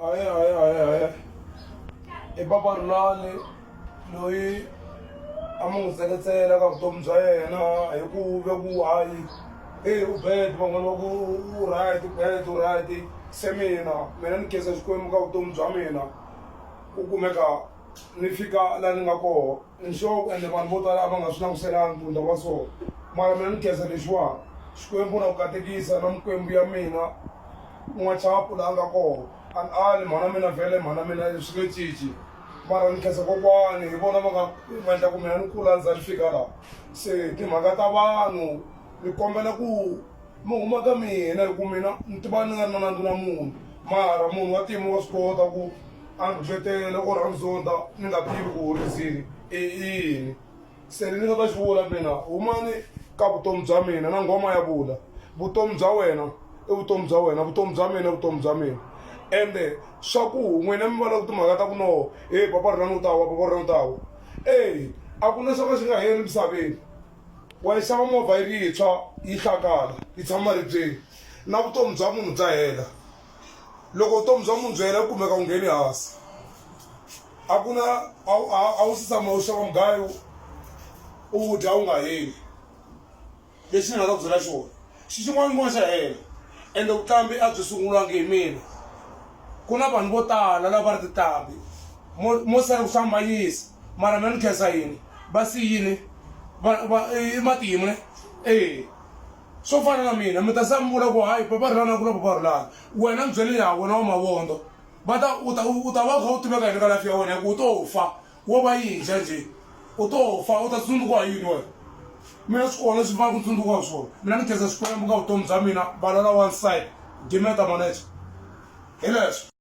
Hayi hayi hayi hayi i papa Rhulani loyi a mi n'wi tseketsela ka vutomi bya yena hi ku ve ku hayi e u bad van'wana va ku u right u bad u right se mina mina ni khensa Xikwembu ka vutomi bya mina ku kumeka ni fika la ni nga koho ni sure ku ende vanhu vo tala a va nga swi languselangi ku ni ta va so mara mina ni khensa lexiwani Xikwembu na ku katekisa na mikwembu ya mina N'wachapu la a nga koho a ni ali mhana mina vhele mhana mina swi nge cinci mara ni khensa kokwani hi vona va nga va endla ku mina ni kula ni za ni fika laha se timhaka ta vanhu ni kombela ku mi huma ka mina hi ku mina ni tiva ni nga ri na nandzu na munhu mara munhu wa ntima wa swi kota ku a ni rhuketela or a ni zonda ni nga tivi ku reason i yini. Se ni nga ta xi vula mina humani ka vutomi bya mina na nghoma ya vula vutomi bya wena i vutomi bya wena vutomi bya mina i vutomi bya mina ende swa ku n'wina mi vula timhaka ta ku no he papa Rhulani u ta wa papa Rhulani u ta wa eya a ku na xo ka xi nga heli misaveni wa yi xava movha yi ri yintshwa yi hlakala yi tshama maribyeni na vutomi bya munhu bya hela loko vutomi bya munhu byi hela u kumeka u nghene hansi. A ku na a wu se tshama u xava mugayo u wu dya wu nga heli lexi ni nga ta ku byela xona xi xin'wana xin'wana xa hela ende vuqambi a byi sungulangi hi mina ku na vanhu vo tala lava ri tinqambi mo mo sala ku hlambanyisa mara mina ni khensa yini va siyile va va i matimu ne e swo fana na mina mi ta se mi vula ku hayi papa Rhulani a ku na papa Rhulani wena ni byele ya wena wa mavondzo. Va ta u ta u ta va u kha u tiveka yini ka life ya wena hi ku u to fa wo va yinja njhe u to fa u ta tsundzukiwa hi yini wena mina swi kona leswi ni ku tsundzukiwa hi swona mina ni khensa Xikwembu ka vutomi bya mina valala one side gimeta manager hi leswo.